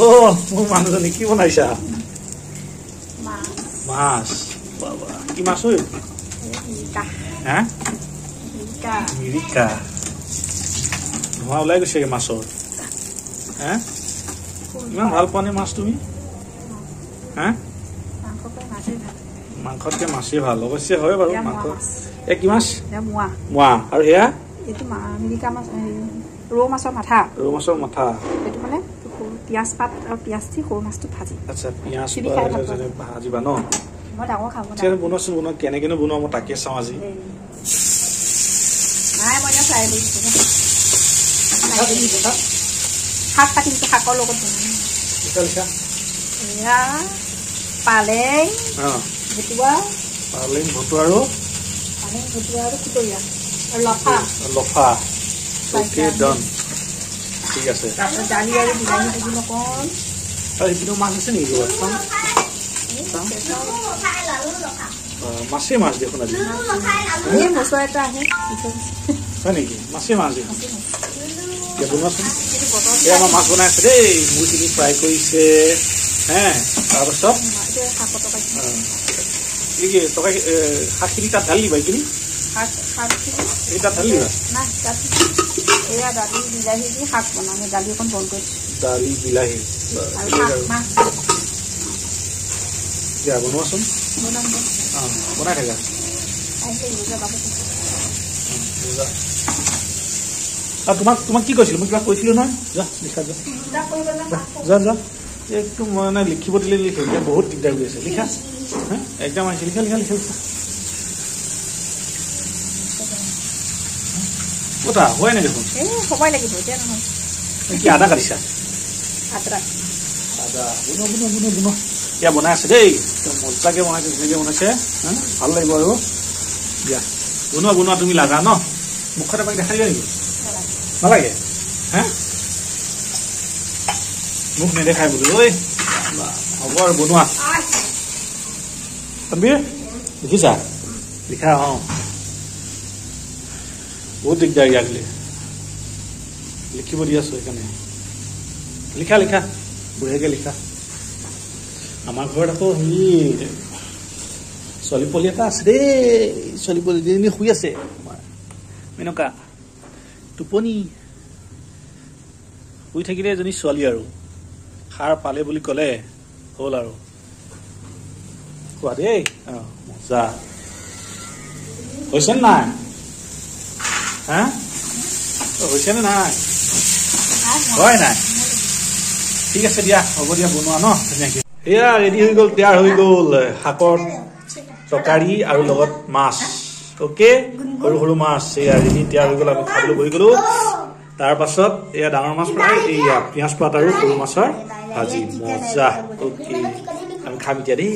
অ' মোৰ মানুহজনী কি বনাইছা? মাছ। বাবা, কি মাছ ঐ? হা, মিৰিকা। ধোঁৱা ওলাই গৈছেগে মাছৰ। হা, ইমান ভাল পোৱা নে মাছ তুমি? হা, মাংসতকে মাছেই ভাল। অৱশ্যে হয় বাৰু মাংস। এই কি মাছ? মোৱা। আৰু সেয়া ৰৌ মাছৰ মাথা। ৰৌ মাছৰ মাথা। এইটো মানে পিঁয়াজ পাত আৰু পিঁয়াজ দি সৰু মাছটো ভাজি। আচ্ছা, পিঁয়াজ ভাজিবা ন? মই ডাঙৰ খাব। বনোৱাচোন, বনোৱা কেনেকেনো বনোৱা মই তাকে চাওঁ আজি। নাই, মই এতিয়া ফ্ৰাই কৰিছোঁ। শাক কাটি দিছোঁ, শাকৰ লগত বনাম। এয়া পালেং, ভতুৱা। পালেং, ভতুৱা আৰু পালেং, ভতুৱা আৰু খুতৰীয়া আৰু লফা। লফা। অ'কে, ডান। ঠিক আছে। তাৰপিছত দালি আৰু বিলাহী ভাজিম অকণ। আৰু সেইপিনেও মাছ আছে নেকি ক'ৰবাত? মাছেই মাছ দেখোন আজি। এই মচুৱা এটা আহে। হয় নেকি? মাছেই মাছ দেখোন। এতিয়া বনোৱাচোন। এই আমাৰ মাছ বনাই আছে দেই। মুৰ্গীখিনি ফ্ৰাই কৰিছে। হে, তাৰপাছত কি কি তৰকাৰী? শাকখিনি তাত ঢালি দিবা। এইখিনি এই তাত ঢালি দিবা। এয়া দালি বিলাহী দি শাক বনাম। দালি অকণ বইল কৰি দালি বিলাহী দিয়া। বনোৱাচোন। অঁ, বনাই থাকা। আৰু তোমাক কি কৈছিলোঁ মই? কিবা কৈছিলোঁ নহয়। যোৱা, লিখা, যোৱা যোৱা যোৱা। একদম মানে লিখিব দিলে লিখো। এতিয়া বহুত দিগদাৰ কৰি আছে। লিখা। হা, একদম আহিছে। লিখা লিখা লিখা লিখা। ক'তা হোৱাই নাই দেখোন। সময় লাগিব এতিয়া নহয়। কি আদা কাটিছা? আদা। আদা। বনোৱা বনোৱা বনোৱা বনোৱা। এতিয়া বনাই আছে দেই। একদম মজাকৈ বনাইছে, ধুনীয়াকৈ বনাইছে। হা, ভাল লাগিব আৰু। দিয়া, বনোৱা বনোৱা। তুমি লাগা ন? মুখত এপাক দেখাই দিয়া নেকি? নালাগে। হা, মোক নেদেখাই বোলো। ঐ, হ'ব আৰু, বনোৱা। তনবীৰ, লিখিছা? লিখা। অঁ, বহুত দিগদাৰ ইয়াক লিখিব দি আছোঁ সেইকাৰণে। লিখা লিখা, বঢ়িয়াকৈ লিখা। আমাৰ ঘৰত আকৌ হেৰি ছোৱালী পোৱালি এটা আছে দেই। ছোৱালী পোৱালীজনী শুই আছে। আমাৰ মেনকা টোপনি। শুই থাকিলে এজনী ছোৱালী আৰু সাৰ পালে বুলি ক'লে হ'ল আৰু। কোৱা দেই। অঁ, মজা হৈছে নাই? হা, হৈছেনে নাই? হয় নাই? ঠিক আছে দিয়া, হ'ব দিয়া, বনোৱা ন ধুনীয়াকৈ। এয়া ৰেডি হৈ গ'ল, তৈয়াৰ হৈ গ'ল শাকৰ তৰকাৰী আৰু লগত মাছ। অ'কে, সৰু সৰু মাছ। এয়া ৰেডি, তৈয়াৰ হৈ গ'ল। আমি খাবলৈ বহি গ'লো। তাৰ পাছত এয়া ডাঙৰ মাছ ফ্ৰাই, এইয়া পিঁয়াজ পাত আৰু সৰু মাছৰ ভাজি। মজা। অ'কে, আমি খাম এতিয়া দেই।